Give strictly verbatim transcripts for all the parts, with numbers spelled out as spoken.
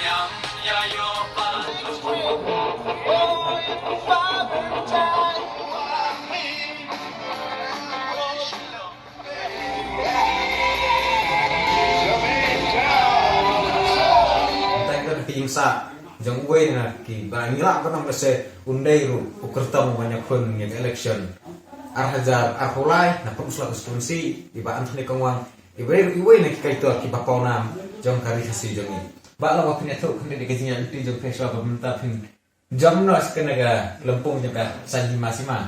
Tang ka ïing sah jong uwei na kiba ngi lah ban ong lehse un dei ruh u kyrtong ban ïakhun ïa ka election ar hajar arphew lai na Pynursla constituency, i Bah Anthony Kongwang, i ba dei ruh iwei na ki kaitor kiba pawnam jong ka Ri Khasi jong ngi. Bah, la ba phin ïathuh khyndiat ïa ka jingïaid lynti jong phi shuwa ba mynta phin jam noh sha kane ka lympung jong ka Saiñ Hima Sima.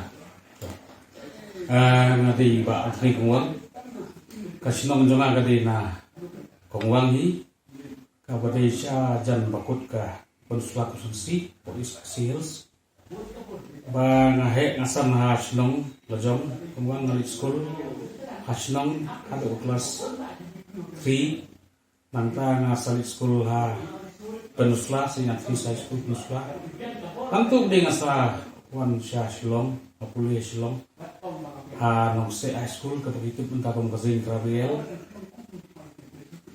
Ah, nga dei Bah Anthony Kongwang. Ka shnong jong nga ka dei na Kongwang hi, kaba dei sha jan bakut ka Pynursla constituency, East Khasi Hills. Ba nga heh nga san ha shnong la jong, kumba nga leit skul ha shnong haduh class three. Nangta nga sa leit skul ha Pynursla, Saint Anthony's High School Pynursla. Nangta dei nga sa wan sha Shillong, nga pule Shillong ha Nongkseh High School, kaba ki tip mynta kum ka Zing Kra B L.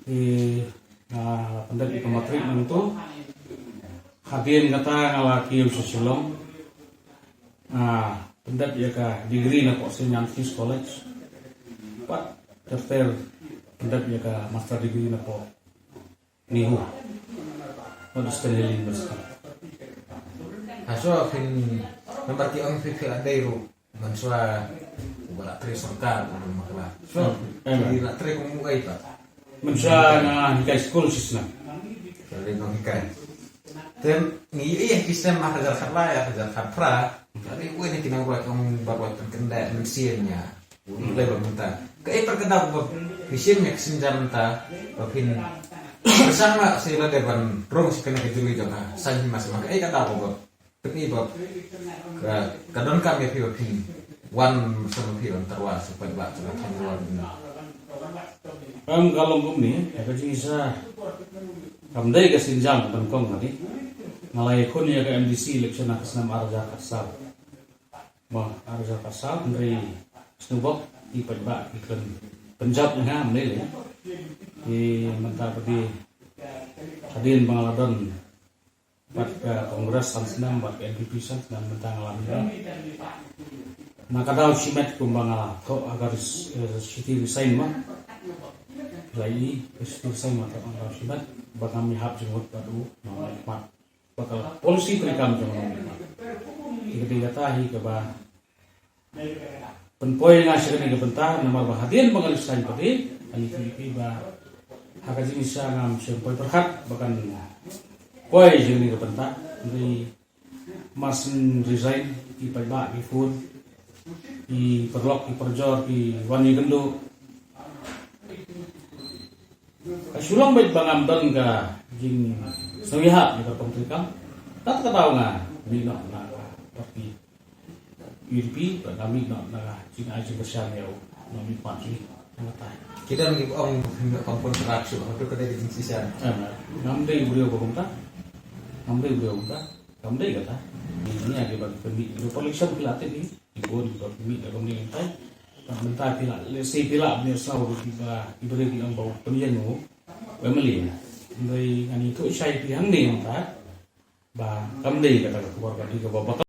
Te nga la pyndep ïa ka matrik nangta. Hadien kata nga la kiew sha Shillong. Nga pyndep ïa ka degree napoh Saint Anthony's College. Bad ter ter pyndep ïa ka master degree napoh NEHU, North Eastern Hill University. Hashwa phin, namar ki ong phi phi la dei ruh mynshuwa uba la trei sorkar u dei ma ka la. Shuwa phi la trei kum uei pat? Mynshuwa nga hikai skul shisnem. Ka dei nonghikai. Te ngi ïohi ha ki snem ar hajar khatlai, ar hajar khatphra, ka dei uwei na ki nongrwai ki ong ba rwai pynkyndai mynsiem ïa u dei ba mynta. Kaei pat ka daw ba phi shim ïa ka sienjam mynta ba phin pyrshang noh sa lade ban rung sha kane ka jylli jong ka Saiñ Hima Sima, kaei ka daw ba phi, ba ka, ka donkam ïa phi ba phin wan sha phi ban tyrwa sha paidbah jong ka thaiñ Ri Lum? Em, ka long kumne, ïa ka jingshisha kam dei ka sienjam ban kong kane. Nga la ïakhun ïa ka M D C election ha ka snem ar hajar khatsaw. Ba ar hajar khatsaw, hynrei sngewbok ki paidbah ki khlem pynjop ïa nga, ym lei lei. Te mynta pat hadien ba nga la don bad ka Congress san snem bad ka N P P san snem, mynta nga la mih. Na ka daw shimet kumba nga la thoh ha ka res-, eh, shithi resign ma. Lai i ka shithi resign ma, thoh ha ka daw shimet ba ngam ïahap jingmut bad u nongmihkhmat. Ba ka policy treikam jong u nongmihkhmat. Te ka dei kata hi kaba pynpoi nga sha kane ka bynta, namar ba hadien ba nga resign pat, nga ïathuh ïa phi ba ha ka jingshisha ngam shym poi pyrkhat ba kan poi sha kane ka bynta. Hynrei mar syn resign, ki paidbah ki phone, ki paralok ki parajor ki wan ïakynduh. Ka shu long beit ba ngam don ka jingsngewhap ïa ka rukom treikam. Kat ka daw nga mih noh na ka party U D P, ba nga mih noh na ka jingai jingkyrshan ïa u nongmihkhmat jong ngi. Nga tai. Ki don kiba ong ba phin ïoh kam kontrak shuh, hato ka dei ka jingshisha? Em, ngam dei u briew ba kumta. Ngam dei u briew ba kumta. Kam dei kata. Ngi, ngi ïa kiba pynmih, election phi la tip hi. Ki bun kiba pynmih da kumne mynta. Bad mynta phi lah, let's say phi lah ban ïohsngew ruh kiba, ki briew ki ong ba u pynïeng u M L A. Hynrei ngan ïathuh shai phi hangne mynta ba kam dei kata ka khubor, ka dei kaba bakla.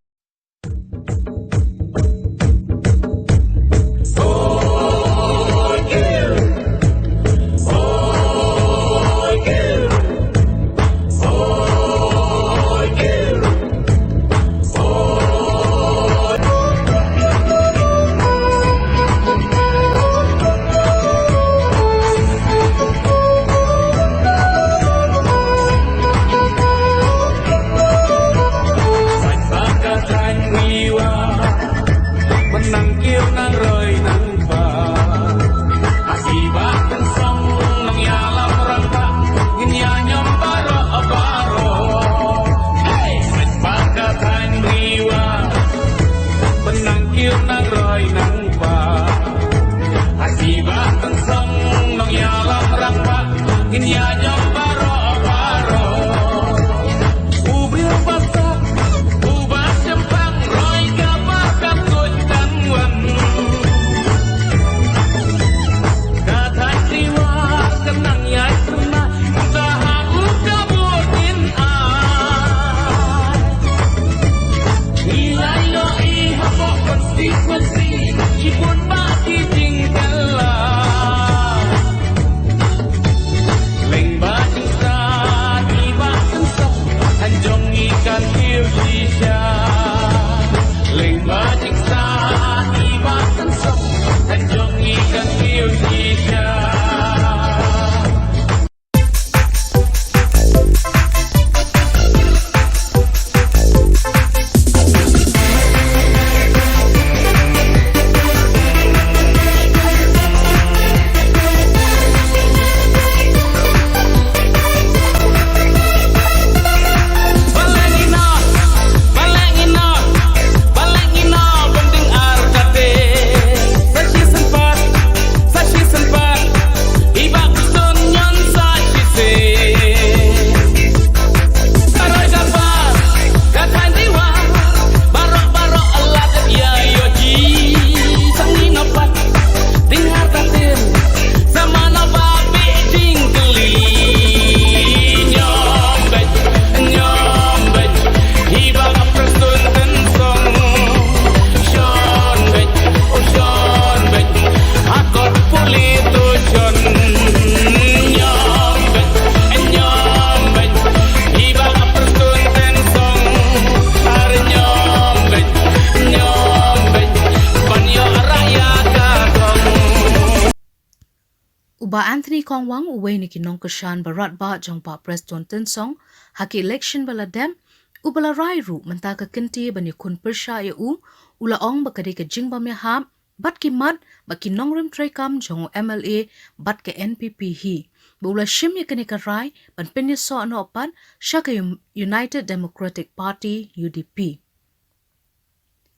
U Bah Anthony Kongwang, uwei na ki nongkyrshan ba radbah jong Bah Prestone Tynsong ha ki election ba la dep, uba la rai ruh mynta ka kynti ban ïakhun pyrshah ïa u, u la ong ba ka dei ka jingbym ïahap bad ki mat bad ki nongrim treikam jong u M L A bad ka N P P hi, ba u la shim ïa kane ka rai ban pynïasoh noh pat sha ka United Democratic Party, U D P.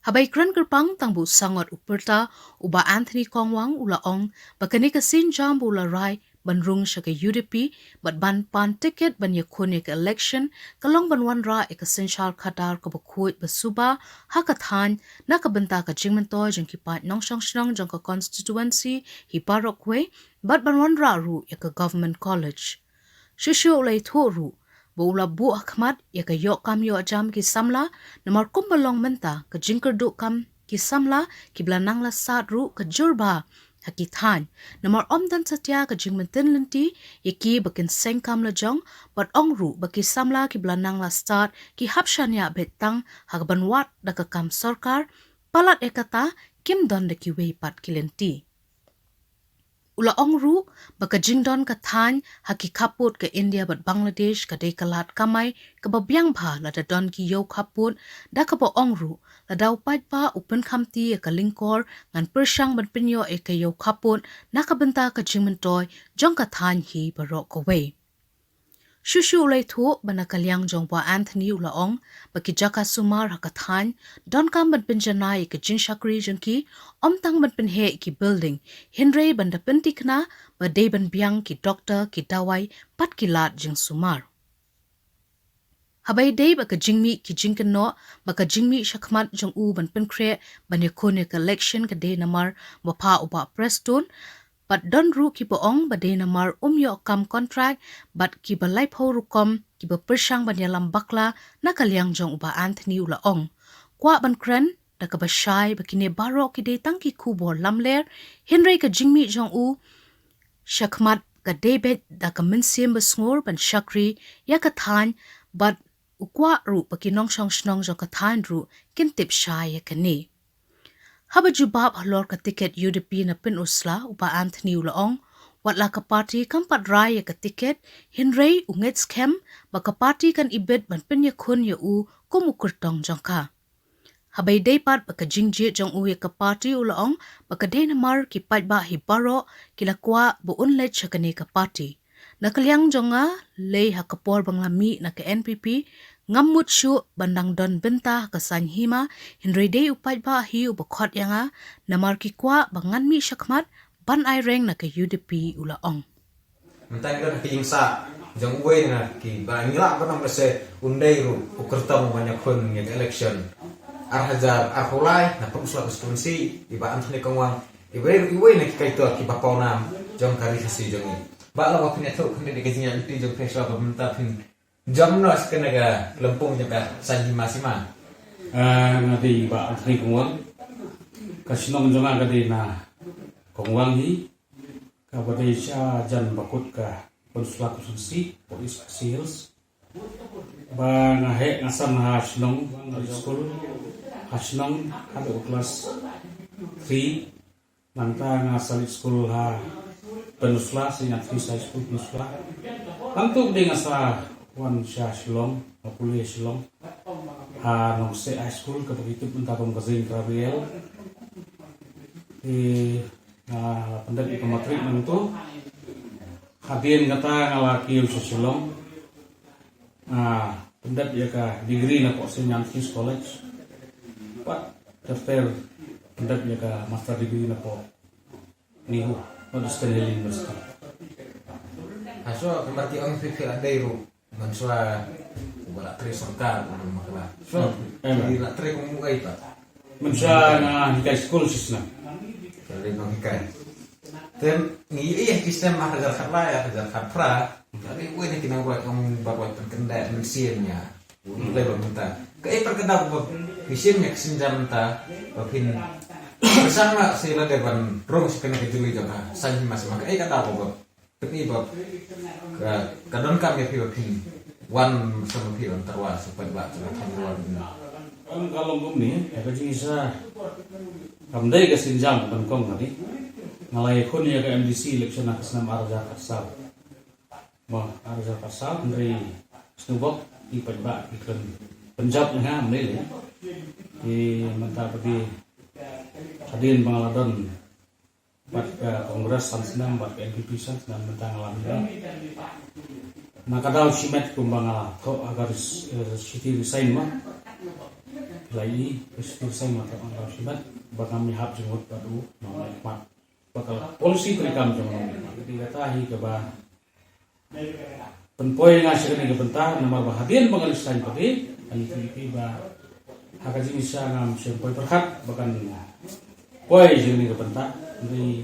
Haba ïakren kyrpang tang ba u sangot u pyrta, u Bah Anthony Kongwang u la ong ba kane ka sienjam ba u la rai ban rung sha ka U D P bad ban pan tiket ban ïakhun ïa ka election ka long ban wanrah ïa ka synshar khadar kaba khuid ba suba ha ka thaiñ na ka bynta ka jingmyntoi jong ki paid nongshong shnong jong ka constituency hi baroh kawei bad ban wanrah ruh ïa ka Government College. Shuh shuh u la ïathuh ruh ba u la buh ha khmat ïa ka ïoh kam ïoh jam ki samla, namar kumba long mynta ka jingkyrduh kam ki samla kiba la nang la sat ruh ka jur bha ha ki thaiñ, namar ym don satia ka jingmyntoi lynti ïa ki ba kin seng kam la jong, bad ong ruh ba ki samla kiba la nang la sat ki hap shaniah beit tang ha kaban wad da ka kam sorkar, palat ïa kata kim don da kiwei pat ki lynti. U la ong ruh ba ka jingdon ka thaiñ ha ki khappud ka India bad Bangladesh ka dei ka lad kamai kaba biang bha lada don ki ïew khappud, da kaba ong ruh lada u paidbah u pynkhamti ïa ka lyngkor ngan pyrshang ban pynïoh ïa ka ïew khappud na ka bynta ka jingmyntoi jong ka thaiñ hi baroh kawei. Shuh shuh u la ïathuh ba na ka liang jong u Bah Anthony u la ong ba ki jaka sumar ha ka thaiñ donkam ban pynjanai ïa ka jingshakri jong ki, ym tang ban pynheh ïa ki building, hynrei ban da pynthikna ba dei ban biang ki doktor, ki dawai bad ki lad jingsumar. Haba ïadei bad ka jingmih ki jingkynnoh ba ka jingmih shakhmat jong u ban pynkhreh ban ïakhun ïa ka election ka dei namar ba phah u Bah Prestone, bad don ruh kiba ong ba dei namar um ïoh kam kontrak bad kiba laiphew rukom kiba pyrshang ban ïalam bakla na ka liang jong u Bah Anthony u la ong. Kwah ban kren da kaba shai ba kine baroh ki dei tang ki khubor lamler, hynrei ka jingmih jong u shakhmat ka dei beit da ka mynsiem ba sngur ban shakri ïa ka thaiñ bad u kwah ruh ba ki nongshong shnong jong ka thaiñ ruh kin tip shai ïa kane. Haba jubab halor ka tiket U D P na Pynursla, u Bah Anthony u la ong, wat la ka party kam pat rai ïa ka tiket, hynrei u ngeit skhem ba ka party kan ibit ban pynïakhun ïa u kum u kyrtong jong ka. Haba ïadei pat bad ka jingjied jong u ïa ka party u la ong ba ka dei namar ki paidbah hi baroh ki la kwah ba un leit sha kane ka party. Na ka liang jong nga, lei ha ka por ba nga la mih na ka N P P, ngam mut shuh ban dang don bynta ha ka saiñ hima, hynrei dei u paidbah hi uba khot ïa nga, namar ki kwah ba ngan mih shakhmat ban aireng na ka U D P, u la ong. Mynta ngi don ha ka jingsah jong uwei na ki ba ngi lah ban ong lehse un dei ruh u kyrtong ban ïakhun ïa ka election ar hajar arphew lai na Pynursla constituency, i Bah Anthony Kongwang, iba dei ruh iwei na ki kaitor kiba pawnam jong ka Ri Khasi jong ngi. Bah, la ba phin ïathuh khyndiat ïa ka jingïaid lynti jong phi shuwa ba mynta phin jam noh sha kane ka lympung jong ka saiñ hima sima. Ah, nga dei Bah Anthony Kongwang. Ka shnong jong nga ka dei na Kongwang hi. Kaba dei sha jan bakut ka Pynursla constituency, East Khasi Hills. Ba nga heh nga san ha shnong, ha school, ha shnong, haduh class three. Nangta nga sa leit skul ha Pynursla, Saint Anthony's High School Pynursla. Nangta dei nga sa wan sha Shillong, nga pule Shillong. Ha Nongkseh High School kaba ki tip mynta kum ka Saint Gabriel. Te nga pyndep ïa ka matrik nangta. Hadien kata nga la kiew sha Shillong. Ah, pyndep ïa ka degree napoh Saint Anthony's College. Bad ter ter pyndep ïa ka master degree napoh NEHU, North Eastern Hill University. Ha shuwa ka marki ong phi phi la dei ruh mynshuwa uba la trei sorkar, uba la bakla. Shuwa phi la trei kum u ai pat. Mynshuwa nga hikai skul shisnem. Ka dei nonghikai. Te ngi ïohi ha ki snem ar hajar khatlai, ar hajar khatphra, ka dei uwei na ki nongrwai ong ba rwai pynkyndai mynsiem ïa u lei ba mynta. Kaei pat ka daw ba phi shim ïa ka sienjam mynta ba phin pyrshang noh sha lade ban rung sha kane ka juli jong ka saiñ hima sima, kaei ka daw ba Pynban ba ka, ka donkam ïa phi ba phin wan sa ma phi ban tyrwa sa pynban sa ka than wan. Ym ka long kumne, ïa ka jingïasha kam dei ka sienjam ban kong ka dei. nga la ïakhun ïa ka M D C election ha ka snem ar hajar arphew saw. Mo, ar hajar arphew saw, hynrei sngewbok ki paidbah ki kren pynjop ïa nga mynne lei. Te mynta pat hadien ba nga la don bad ka Congress san snem bad ka N P P san snem, mynta nga la mih na ka daw shimet kumba nga la thoh ha ka res-, eh, shithi resign ma. La i ka shithi resign ma, thoh na ka daw shimet ba ngam ïahap jingmut bad u, ngam ïa khmat ba ka policy treikam jong u. Te kata hi kaba pynpoi nga sha kane ka bynta, namar ba hadien ba nga resign pat, nga tip ba ha ka jingshisha ngam shym poi pyrkhat ba kan poi sha kane ka bynta. Hynrei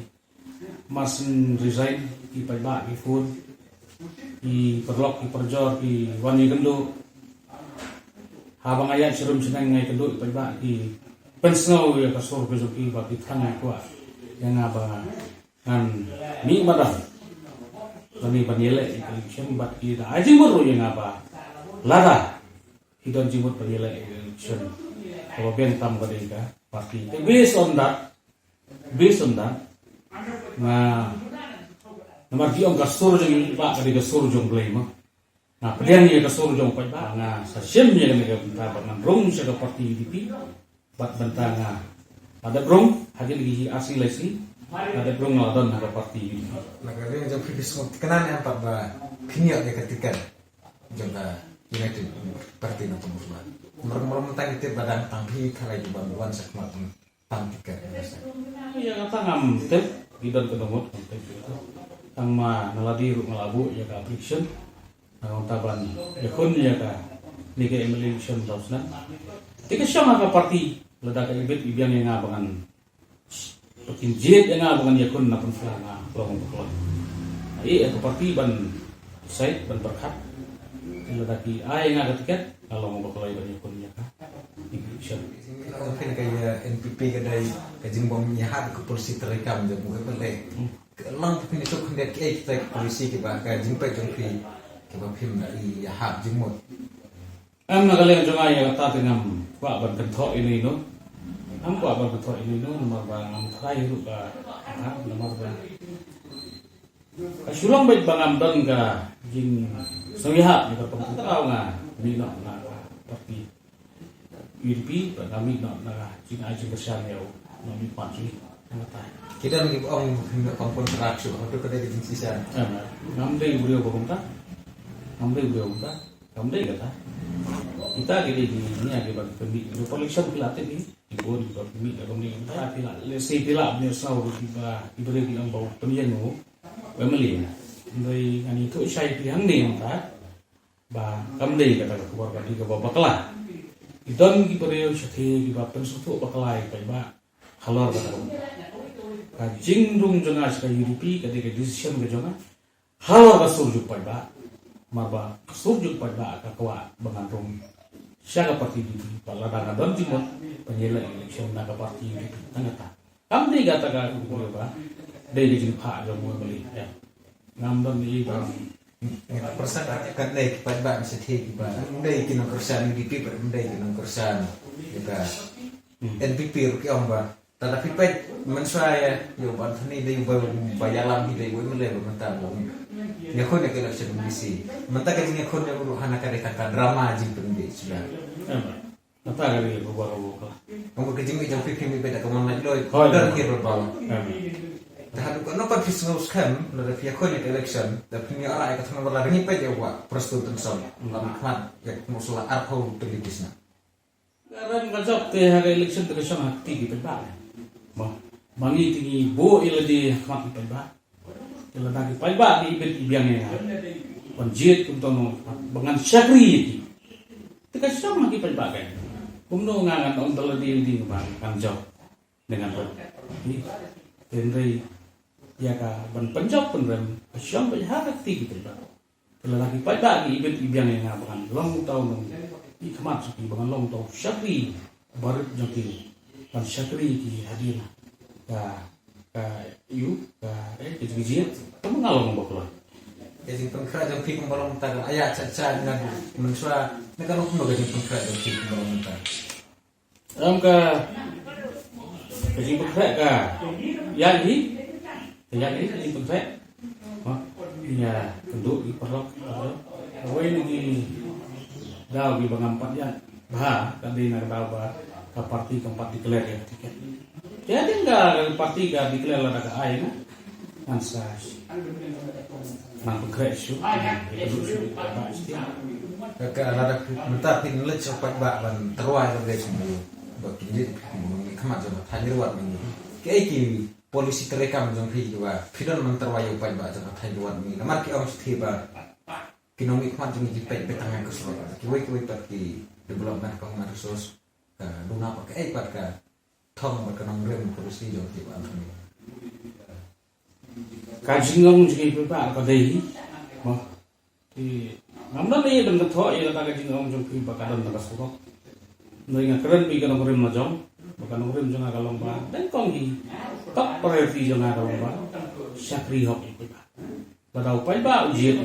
mar syn resign, ki paidbah ki phone, ki paralok ki parajor ki wan ïakynduh. Haba nga ïaid sharum shaneng nga ïakynduh, ki paidbah ki pynsngew ïa ka sur ka jong ki, ba ki thrang, ki kwah ïa nga ba ngan mih madan lane ban ïaleh ïa ka election, bad ki da ai jingmut ruh ïa nga ba lada ki don jingmut ban ïaleh ïa ka election, kaba biang tam ka dei ka party. Te based on that, based on that, nga, namar ki ong ka sur jong i paidbah ka dei ka sur jong Blei ma. Nga pdiang ïa ka sur jong paidbah, nga sa shim ïa kane ka bynta ba ngan rung sha ka party U D P. Bad bynta nga, nga dep rung ha kine ki ar sngi lai sngi, nga dep rung, nga la don ha ka party U D P. Na ka liang jong phi, phi sngewtynnat em pat ba phin ïoh ïa ka tiket jong ka United Party na Pynban? Mar, mar mynta ngi tip ba dang tang phi tharai ki ban wan sha khmat ban tang tiket. Ïa kata ngam tip, ki don ka dang mut ngam tip ïa kata. Tang ma na lade ruh nga la buh ïa ka application. Nga ong ta ban ïakhun ïa kane ka M L A election daw snem. Te ka shong ha ka party, lada ka ibit ibiang ïa nga ba ngan, ba kin jied ïa nga ba ngan ïakhun na pynphylla, nga long ba kloi. Nga ïeh ïa ka party ban decide, ban pyrkhat. Te lada ki ai ïa nga ka tiket, nga long ba kloi ban ïakhun ïa ka election. Ka phin ka ïa N P P ka dei ka jingbym ïahap ka policy treikam jong u M L A. Hmm. Ka long phi phin ïathuh khyndiat kiei kita ki policy kiba, ka jingpeit jong phi kiba phim ïahap jingmut? Em, na ka liang jong nga ïa kata te ngam kwah ban kynthoh ïano ïano. Ngam kwah ban kynthoh ïano ïano namar ba ngam tharai ruh ka, ha, namar ba ka shu long beit ba ngam don ka jingsngewïahap ïa ka pynkynthoh. Nga mih noh na ka party U D P, ba nga mih noh na ka jingai jingkyrshan ïa u nongmihkhmat jong ngi. Nga ta. Ki don kiba ong phin ïoh kam kontrak shuh, hato ka dei ka jingshisha? Em, ngam dei u briew ba kumta. Ngam dei u briew kumta. Kam dei kata. Kita ki dei ki nia kiba ki pynmih. Election phi la tip hi. Ki bun kiba pynmih da kumne kumta. Phi la, let's say phi la pynmih saw kiba, ki briew ki ong ba pynïeng u M L A. Hynrei ngan ïathuh shai phi hangne mynta ba kam dei kata ka khubor, ka dei kaba bakla. Ki don ki briew shatei kiba pynsngewthuh bakla ïa ki paidbah halor kata ka. Ka jingrung jong nga sha ka U D P ka dei ka decision ka jong nga halor ka sur jong paidbah. Namar ba ka sur jong paidbah ka kwah ba ngan rung sha ka party U D P. Bad lada nga don jingmut ban ïaleh election na ka party U D P, tang kata. Kam dei kata ka khubor ba dei ka jingphah jong u M L A. Ïa. Ngam don ei ba. Nga pyrshang ka dei ki paidbah shatei kiba, ym dei ki nongkyrshan U D P bad ym dei ki nongkyrshan ïa ka N P P ruh ki ong ba. Te lada phi peit mynshwa ïa, ïa u Bah Anthony dei uba, uba ïalam hi, dei u M L A ba mynta ba ïakhun ïa ka election M D C. Mynta ka jingïakhun ïa u ruh hana ka dei tang ka drama jingpynbeit shuwa. Em, mynta ka dei ka khubor kaba bakla. Kum ka jingmih jong phi, phi mih beit da ka mon laitluid. Hooid. Don hi ruh ba. Em. Te haduh katno pat phi sngewskhem lada phi ïakhun ïa ka election, da phin ïoh rah ïa ka thong number, lada ngi peit ïa u Bah Prestone Tynsong, la mih khmat ïa ka thong number arphew tylli ki snem. Ka rem ka jop te ha ka election te ka shong ha kti ki paidbah. Mo, ma ngi te ngi buh ïa lade ha khmat ki paidbah. Te lada ki paidbah ki ibit ibiang ïa nga ban jied kumto, ba ngan shakri ïa ki, te ka shong ha ki paidbah kein. Kumno nga ngan ong da lade lade ba ngan jop ne ngan rem? Te hynrei ïa ka ban pynjop pynrem ka shong beit ha kti ki paidbah. Te lada ki paidbah ki ibit ibiang ïa nga ba ngan long uta u nongmihkhmat sha ki, ba ngan long uta u shakri barit jong ki, ban shakri ki hadien ka, ka ïa u, ka, eh, ka jingjied, te ma nga long ba kloi. Ka jingpynkhreh jong phi kumba long mynta ka ïa cha cha na mynshwa, na ka long kumno ka jingpynkhreh jong phi kumba long mynta? Em, ka, ka jingpynkhreh ka ïaid hi. Te ïa kane ka jingpynkhreh, ha, ïa kynduh ki paralok, paralok. Kawei na ki daw kiba ngam pat ïa bha ka dei na ka daw ba ka party kam pat declare ïa ka tiket. Te ïa dei ka party ka declare lada ka ai na. Ngan sa nang pynkhreh shuh, ïa kynduh shuh ba sdang. Ka lada mynta phin leit sha u paidbah ban tyrwa ïa ka dei kumno ba kin leit kumno, ngi khmat jong ka thaiñ Riwat mynta. Kaei ki policy treikam jong phi kiba phi don ban tyrwa ïa u paidbah jong ka thaiñ Riwat mynta? Namar ki ong shuh ba ki nongmihkhmat jong ngi ki peit beit tang ha ka surok. Kiwei kiwei pat ki development ka human resource ka duna pat kaei pat ka thong bad ka nongrim ka policy jong ki ba. Ka jingong jong ngi paidbah ka dei hi. Mo. Te ngam don ïa don ka thoh ïa kata ka jingong jong phi ba ka don ka surok. Hynrei nga kren beit ka nongrim la jong, ba ka nongrim jong nga ka long ba dang kong hi. Top priority jong nga ka long ba shakri hok ïa phi ba. Lada u paidbah u jied,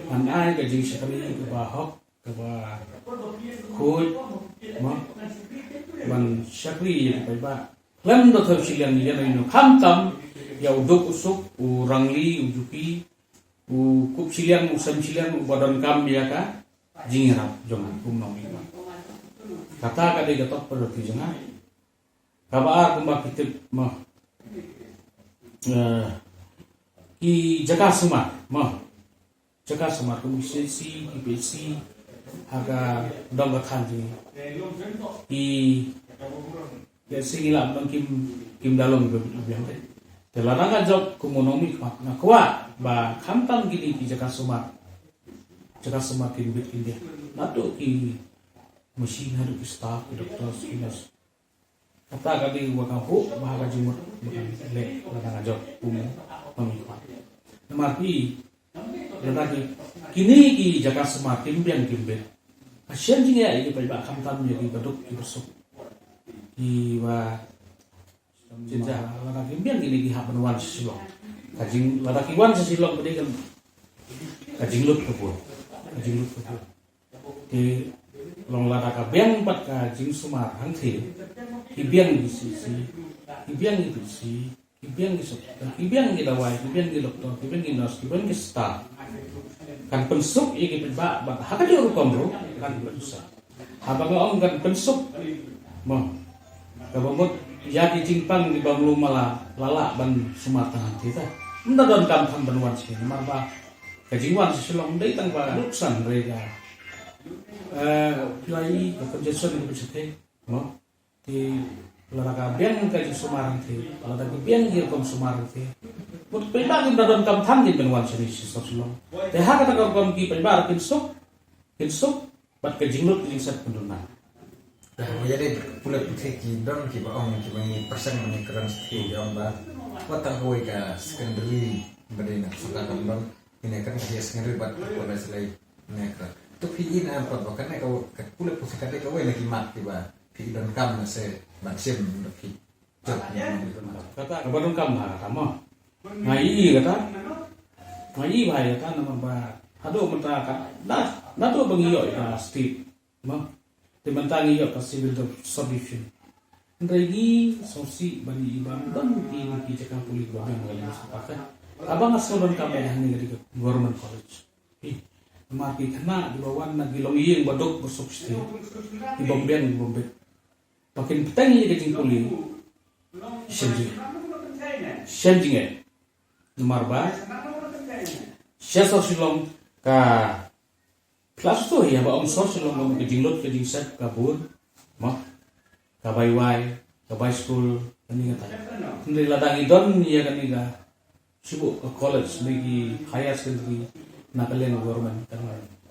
ngan ai ka jingshakri kaba hok, kaba khuid, mo, ban shakri ïa ki paidbah. Khlem da thew shiliang ïa no ïa no, khamtam ïa u duk u suk, u rangli, u juki, u kup shiliang, u sem shiliang, uba donkam ïa ka jingïarap jong u kum u nongmihkhmat. Kata ka dei ka top priority jong nga. Kaba ar kumba phi tip, mo, eh, ki jaka sumar, mo. Jaka sumar kum ki C C, ki P C, ha ka dong ka thaiñ jong ngi. Ki P C ngi lah ban kim, kim da long ba biang te. Te lada nga jop kum u nongmihkhmat nga kwah ba khamtam kine ki jaka sumar, jaka sumar kin bit kin biang. Naduh ki machine haduh ki staff, ki doctors, ki nurse. Kata ka dei ba nga hope ba ha ka jingmut ba kan leh lada nga jop kum u nongmihkhmat. Namar phi, lada ki, kine ki jaka sumar kim biang kim bit, ka shem jingeh ïa ki paidbah khamtam ïa ki baduk ki basuk. Kiba, lada kim biang kine ki hap ban wan sha Shillong. Ka jing, lada ki wan sha Shillong ka dei ka jinglut ka bun. Ka jinglut ka bun. Te long lada ka biang pat ka jingsumar hangthie, ki biang ki C C, ki biang ki P C, ki biang ki suk, ki biang ki dawai, ki biang ki doktor, ki biang ki nurse, ki biang ki staff. Kan pynsuk ïa ki paidbah bad ha kajuh rukom ruh kan pynsuk. Haba nga ong kan pynsuk, mo, kaba mut ïa ki jingpang kiba mluh mala la lah ban sumar tang hangthie ta. Ym da donkam than ban wan sha, namar ba ka jingwan sha Shillong dei tang ba nuksan re ka, eh, phi la ïohi ka congestion ka pynshai, mo. Te lada ka biang ka jingsumar hangthie, lada ka biang ki rukom sumar hangthie, mut paidbah kim da donkam than kin ban wan shane sha Shillong. Te ha kata ka rukom ki paidbah kin suk, kin suk bad ka jinglut ka jingsep kan duna. Ïa dei pule pule ki don kiba ong kiba ngi pyrshang ban ïakren sha ki ong ba wat tang kawei ka secondary ba dei na ka sorkar kam don. Ngi ïakren ka secondary bad ka college lei ngi ïakren. To phi i na em pat ba kane ka pule pule ka dei kawei na ki mat kiba phi i donkam na se ban shim da phi. Kata kaba donkam ha kata mo. Nga i kata. Nga i ba ïa kata namar ba haduh mynta ka, naduh ba ngi ïoh ïa ka state, mo. Te mynta ngi ïoh ka civil subdivision. Hynrei ngi sngewsih ban i ba don ki, ki jaka pule ba biang ba ngi sngewpakhat. Haba nga sngew donkam ïa hangne ka dei ka government college. Namar ki khynnah kiba wan na ki longïing baduk basuk state, ki bym biang ki bym bit, ba kin bteng ïa ka jingpule, shem jingeh. Shem jingeh. Namar ba sha sor Shillong ka plastik ïa ba ong sor Shillong ka jinglut ka jingsep ka bun, mo. Ka bai wai, ka bai skul, kane kata. Hynrei lada ngi don ïa kane ka shuh ka college ne ki higher secondary na ka liang government, kan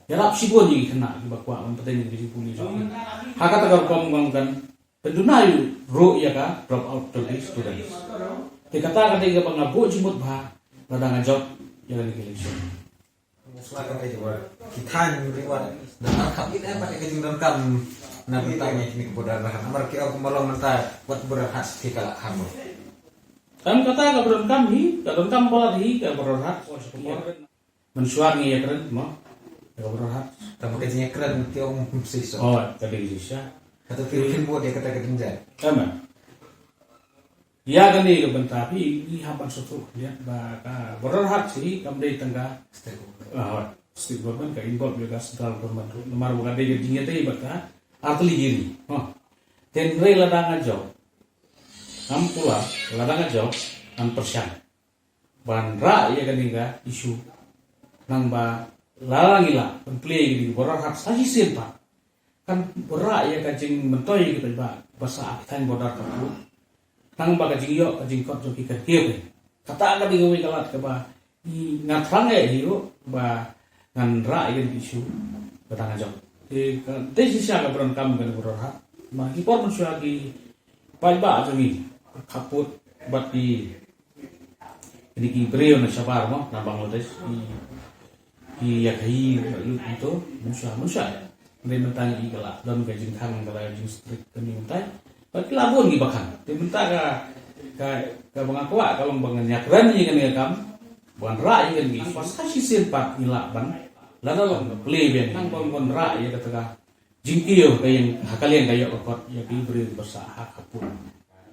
ïarap shibun ïa ki khynnah kiba kwah ban bteng ïa ka jingpule jong ki. Ha kata ka rukom ngam kan pynduna ruh ïa ka drop out jong ki students. Te kata ka dei kaba nga buh jingmut bha lada nga jop ïa kane ka election. Ki thaiñ Riwar da arhap ïa ka jingdonkam na bynta ïa kine ki border ha. Namar ki ong kumba long mynta wat border ha sha ka la kham. Em, kata ka border kam hi, ka donkam ba la hi ka border ha. Mynshuwa ngi ïakren mo ïa ka border ha. Tang ba ka jingïakren ki ong kum shisha. Oh, ka dei shisha. Kata phi phin buh ïa kata ka jingïakren. Em. Ïa kane ka bynta phi ngi hap ban sngewthuh khyndiat ba ka Border Haat hi kam dei tang ka state government ka involve ïa ka central government ruh. Namar ba ka dei ka jingïadei bad ka artylli ki ri. Hynrei lada nga jop, ngam pula, lada nga jop ngan pyrshang ban rah ïa kane ka issue. Nang ba lada ngi lah ban plie ïa kane ka Border Haat sa shisien pat kan rah ïa ka jingmyntoi ka paidbah ba sah ha ki thaiñ border ka pud. Nang ba ka jingïoh ka jingkot jong ki kan kiew. Kata ka dei kawei ka lad kaba nga thrang eh hi ruh ba ngan rah ïa kane ka issue ba dang jong. Te ka dei shisha ka ba donkam kane ka Border Haat. Ma ki por mynshuwa ki paidbah jong ngi khappud bad ki Kine ki briew na shabar mo na Bangladesh ki ki ïa ka hi lut ito mynshuwa mynshuwa. Hynrei mynta ngi ka la don ka jingkhang ka la jingstrik kane mynta. Ba ki la bun ki ba khang. Te mynta ka ka ka ba nga kwah ka long ba ngan ïakren ïa kane ka kam. Ban rah ïa kane ki pas ha shisien pat ngi lah ban. Lada long ka plie biang nang ban ban rah ïa kata ka jingkiew ka ïeng ha ka liang ka ïoh ka kot ïa ki briew ba sah ha ka pud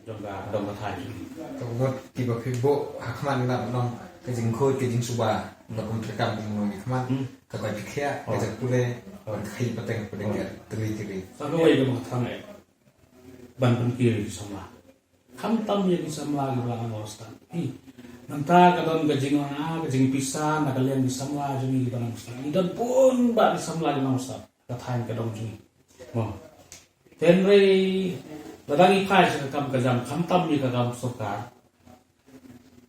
jong ka dong ka thaiñ. Ka mut kiba phi buh ha khmat ngi nang ka jingkhuid ka jingsuba ba kum treikam kum ngi khmat ka koi phi khiah ka jak pule ban ka hi pateng ka pudeng ka teli teli. Sa kawei ka ba nga thrang eh ban pynkiew ïa ki samla. Khamtam ïa ki samla kiba la nang stad. Hi. Mynta ka don ka jinglong ka jingpisa na ka liang ki samla jong ngi kiba nang stad. Ngi don bun ba ki samla kiba nang stad. Ka thaiñ ka dong jong ngi. Mo. Hynrei lada ngi phai sha ka kam ka jam khamtam ïa ka kam sorkar.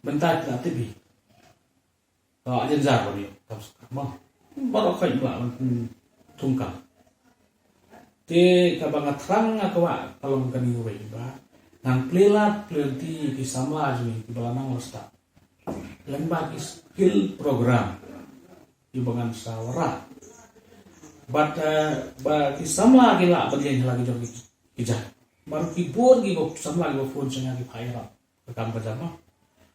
Mynta ki la tip hi. Ka jynjar ba ïa kam sorkar mo. Baroh khoit ba ban thung kam. Te kaba nga thrang nga kwah ka long kane kawei ba ngan plie lad plie lynti ki samla jong ngi kiba la nang la stad. Lem bad ki skill program kiba ngan sa wanrah. Bad eh, ba ki samla ki lah ban ïeng ha la ki jong ki jait. Mar ki bun kiba samla kiba phone sha nga ki phai ïarap ka kam ka jam mo.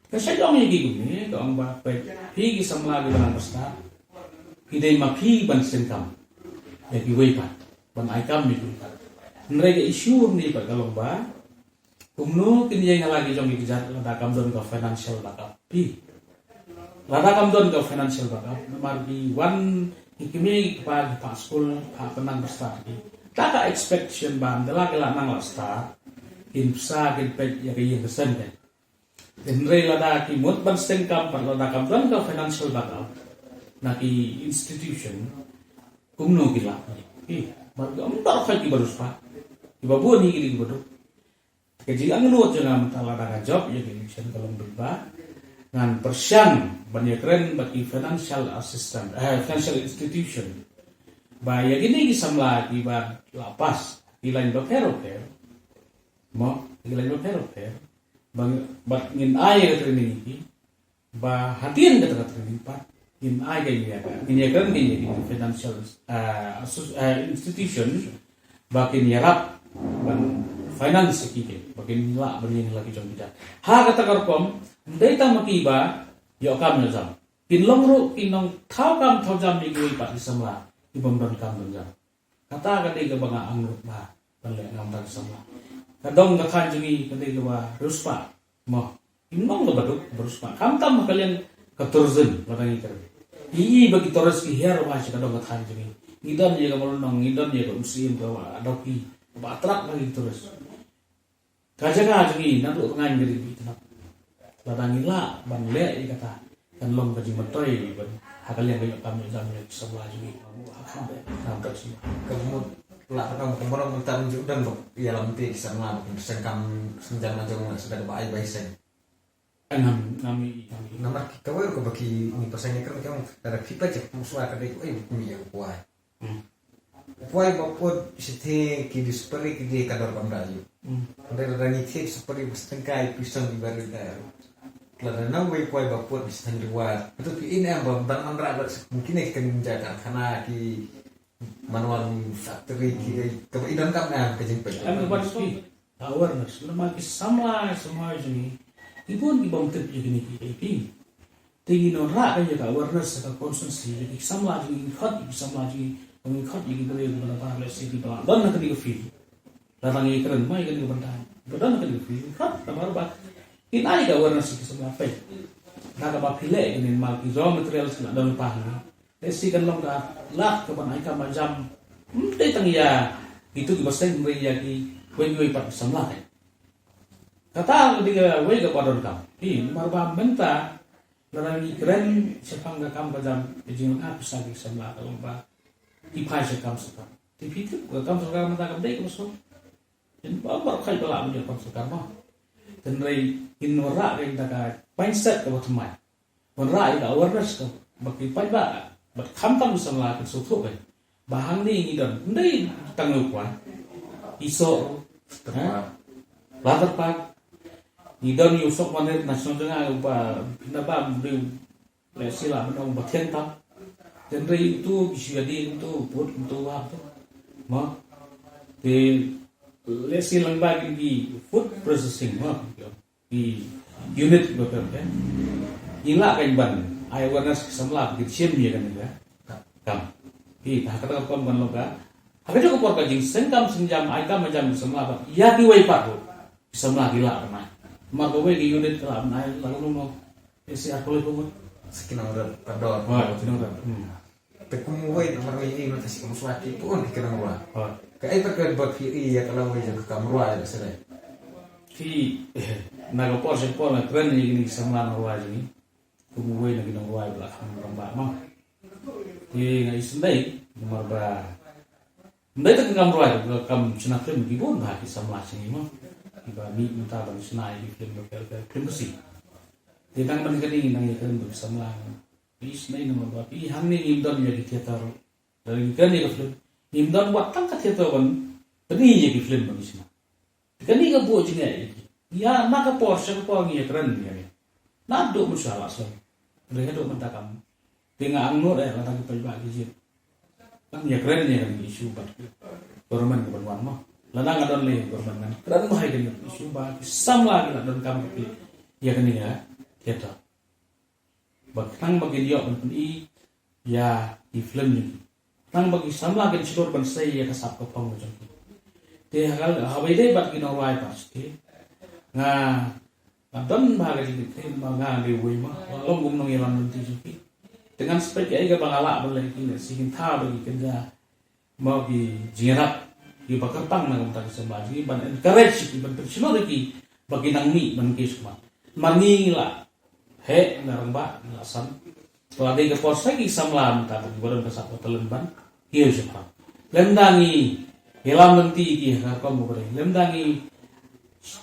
Ka sha jong ïa ki kumne ka ong ba peit phi ki samla kiba nang ba stad ki dei ma phi ban seng kam ïa kiwei pat ban ai kam ïa kiwei pat. Hynrei ka issue ne pat ka long ba kumno kin ïeng ha la ki jong ki jait lada kam don ka financial backup. Phi lada kam don ka financial backup namar ki wan ki kmie ki kpa ki phah skul phah pynang ba stad ki. Ta ka expectation ba ynda la ki la nang la stad kin psa kin peit ïa ka ïing ka sem ka. Hynrei lada ki mut ban seng kam pat lada kam don ka financial backup na ki institution kumno ki lah. Ki mar ki ym don ki ba riewspah kiba bun hi ki dei kiba duk. Ka jingangnud jong nga mynta lada nga jop ïa ka election ka long bad ba ngan pyrshang ban ïakren bad ki financial assistant eh financial institution ba ïa kine ki samla kiba la pass ki lain bapher bapher mo ki lain bapher bapher ba bad ngin ai ïa ka training ïa ki ba hadien kata ka training pat ngin ai ka ïa ka ngin ïa ka ngin ïa ka financial eh, asso- eh, institution ba kin ïarap ban finance ki ke ba kin lah ban ïeng la ki jong ki jait. Ha kata ka rukom dei tang ma ki ba ïoh kam ïoh jam kin long ruh kin long thaw kam thaw jam ïa kiwei pat ki samla ki bym don kam don jam. Kata ka dei kaba nga angnud ba ban leh ngam ban samla. Ka dong ka thaiñ jong ngi ka dei kaba riewspah mo. Im nong kaba duk ba riewspah khamtam ha ka liang ka tourism lada ngi kren. Ngi i ba ki tourist ki hiar wai sha ka dong ka thaiñ jong ngi. Ngi don ïa ka Mawlynnong ngi don ïa ka Umsyiem kaba dawki kaba attract ba ki tourist. Ka jaka jong ngi naduh tngan ka dei ba itynnad. Lada ngi lah ban leh ïa kata kan long ka jingmyntoi ban ha ka liang ka ïoh kam ïoh jam ïa ki samla jong ngi. Ha kham bha. Ka mut lah ka dang ka mut mynta mynjur dang ba ïalam te ki samla ba kin pyrshang kam seng jam la jong la sdang ba ai bai seng. Ngam ngam i ngam i. Namar ki kawei ruh kaba ki ngi pyrshang ïa kren ka ong lada phi peit ïa ka pungswa ka dei ka ong ïa u kwai. Hmm. Kwai ba put sithe ki dei spari ki dei ka dor kam da ïu. Hmm. Hynrei lada ngi thied spari ba stengkai phi song ki bari da. Lada nang wei kwai ba put sithe di war. Betul ki in em ba ban anra ba mungkin ki kan ja karkhana ki manwan factory ki dei kaba i don kam em ka jingpeit. Em ka ban song. Awareness namar ki samla samla jong ngi. Ki bun ki bym tip ïa kine ki A P. Te ngi nang rah ka ïa ka awareness ka constituency ïa ki samla jong ngi khot ïa ki samla jong ngi. Ngi khot ïa ki briew ba na bar leh siti ba la don na kane ka field. Lada ngi kren mai kane ka bynta ba don na kane ka field khot namar ba Phin ai ka awareness ki samla peit. Da kaba phi leh kine, ma ki raw materials la don lypa hangne. Lehse kan long ka lad ka ban ai kam ba jam. Ym dei tang ïa kitu kiba seng, hynrei ïa kiwei kiwei pat ki samla. Kata ka dei kawei kaba donkam. Phi, namar ba mynta lada ngi kren shaphang ka kam ka jam, ka jingïoh pisa ki samla ka long ba ki phai sha kam sorkar. Te phi tip ka kam sorkar mynta kam dei kaba suk. Ym ba baroh khoit ba lah ban ïoh kam sorkar mo. Hynrei ngin wanrah ka ïa ka mindset kaba thymmai. Wanrah ïa ka awareness ka ba ki paidbah bad khamtam ki samla kin sngewthuh ka ba hangne ngi don, ym dei tang u kwai, i soh, eh, la kyrpad. Ngi don ïa u soh manir na shnong jong nga, ba na ba briew lehse lah ban ong ba thiang tam. Hynrei uto ki shu ïadie, uto put, uto wah, uto. Mo. Te lehse lyngba ki food processing mo, ki unit ba pher pher. Ngi lah kan ban ai awareness ki samla ba kin shim ïa kane ka kam. Phi, ha kata ka kam kan long ka, ha kajuh ka por ka jingseng kam seng jam, ai kam ai jam ki samla ba ïa kiwei pat ruh ki samla ki lah ban ai. Namar kawei ka unit ka lah ban ai, lah ka long no. Ïa si ar pule kumut. Sa ki nongrep pat dor. Wah, ki nongrep. Hmm. Te kum uwei namar ngi ïohi mynta shi kam shuwa ki bun ki nongrwai. Hooid. Kaei pat kaba phi ïohi ïa ka lawei jong ka kam rwai ïa ka sdang? Phi, na ka por sha ka por nga kren ïa kine ki samla nongrwai jong ngi. Kum uwei na ki nongrwai ba la kham rangbah mo. Te nga isynei namar ba ym dei tang ka kam rwai, ka kam shna film ki bun bha ki samla jong ngi mo. Kiba mih mynta ban shna ïa ki film ba pher pher, film Khasi. Te tang ban kane ngi nang ïakren bad ki samla. Phi isynei namar ba phi hangne ngim don ïa ki theater. Lada ngi kren ïa ka film, ngim don wat tang ka theater ban pyni ïa ki film ba ngi shna. Te kane ka buh jingeh ïa ki. Ïa na ka por sha ka por ngi ïakren ïa kane. Naduh mynshuwa la sdang. Hynrei haduh mynta kam. Te nga angnud eh lada ki paidbah ki jied. Nang ïakren ïa kane ka issue bad ki government ka ban wan mo. Lada nga don lei government ngan kren bha ïa kane ka issue ba ki samla ki la donkam ka phi ïa kane ka theater. Ba khnang ba kin ïoh ban pyni ïa ki film jong ki. Khnang ba ki samla kin shlur ban sei ïa ka sap ka phong ka jong ki. Te ha ka, haba ïadei bad ki nongrwai pat shuh te, nga, nga don bha ka jingkitkhlieh ba nga dei uwei ma, nga long kum nongïalam lynti jong ki. Te ngan spek ïa kaei kaba nga lah ban leh ïa ki, lehse kin thaw da ki kynja mo, ki jingïarap kiba kyrpang na ka bynta ki samla jong ngi, ban encourage ki, ban pynshlur ïa ki ba kin nang mih ban kiew shakhmat. Namar ngi ngi la heh, ngi la rangbah, ngi la san. Te la dei ka por sa ki samla mynta ba kiba don ka sap ka talent ban kiew shakhmat. Lymda ngi ïalam lynti ïa ki ha ka rukom kaba dei, lymda ngi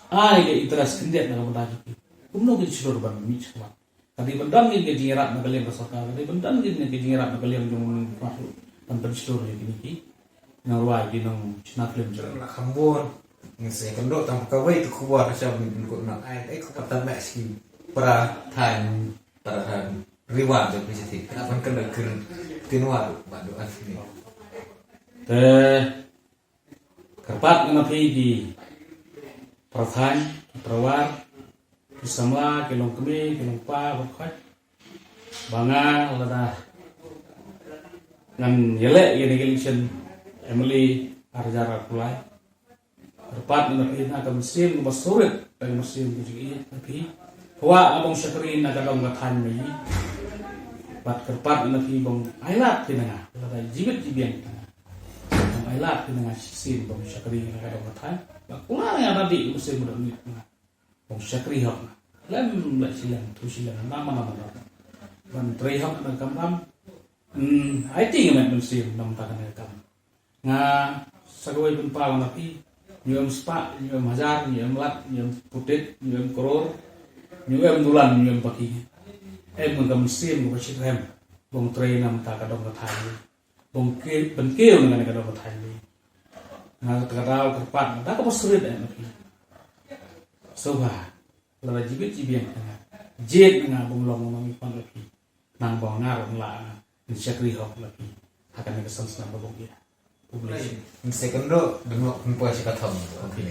ai ka interest khyndiat na ka bynta jong ki, kumno kin shlur ban mih shakhmat? Ka dei ban don kine ki jingïarap na ka liang ka sorkar, ka dei ban don kine ki jingïarap na ka liang jong u nongpynïaid, ban pynshlur ïa kine ki nongrwai, ki nongshna film jong ngi. La kham bun. Ngi sa ïakynduh tang kawei ka khubor, ka shong ngi pynkut noh. Ai, ai, khubor tang meh shi para thaiñ, para thaiñ Ri War jong phi shatei. Ka ban kynduh kyrpad kin war ba duh an ni. Te kyrpad nga na phi ki para thaiñ, ki para war, ki samla, ki longkmie, ki longkpa, baroh khoit. Ba nga lada ngan ïaleh ïa kane ka election M L A ar hajar arphew lai. Kyrpad nga na phi na ka mynsiem kaba surit, ka mynsiem ka jingïeit na phi. Kwah nga ban shakri na ka dong ka thaiñ ma ngi. Bad kyrpad nga na phi ban ailad phi na nga, lada jied jibieng phi na nga. Ban ailad phi na nga shisien ban shakri na ka dong ka thaiñ. Ba kyrpad nga na phi ka mynsiem kaba surit na nga. Ban shakri hok nga. Lem leh shilliang, tu shilliang, namar namar. Ban trei hok na ka kamram. Hmm, ai ti nga met mynsiem na ka bynta kane ka kam. Nga sa kawei pynpaw na phi. Ngi ym spah, ngi ym hajar, ngi ym lak, ngi ym putit, ngi ym klur, ngi ym dulan, ngi ym paki. Em ka mynsiem kaba shitrhem. Ban trei na ka bynta ka dong ka thaiñ. Ban kiew, ban kiew na kane ka dong ka thaiñ. Nga kata ka daw kyrpad, da kaba surit eh na phi. Sngewbha, lada jied jibieng na nga, jied na nga ban long u nongmihkhmat na phi. Nang ba nga ruh nga lah ban shakri hok na phi ha kane ka san snem ba bun ïa. Khublei shibun. Ngi sa ïakynduh, dang ïoh pynpoi shi ka thong. Okay.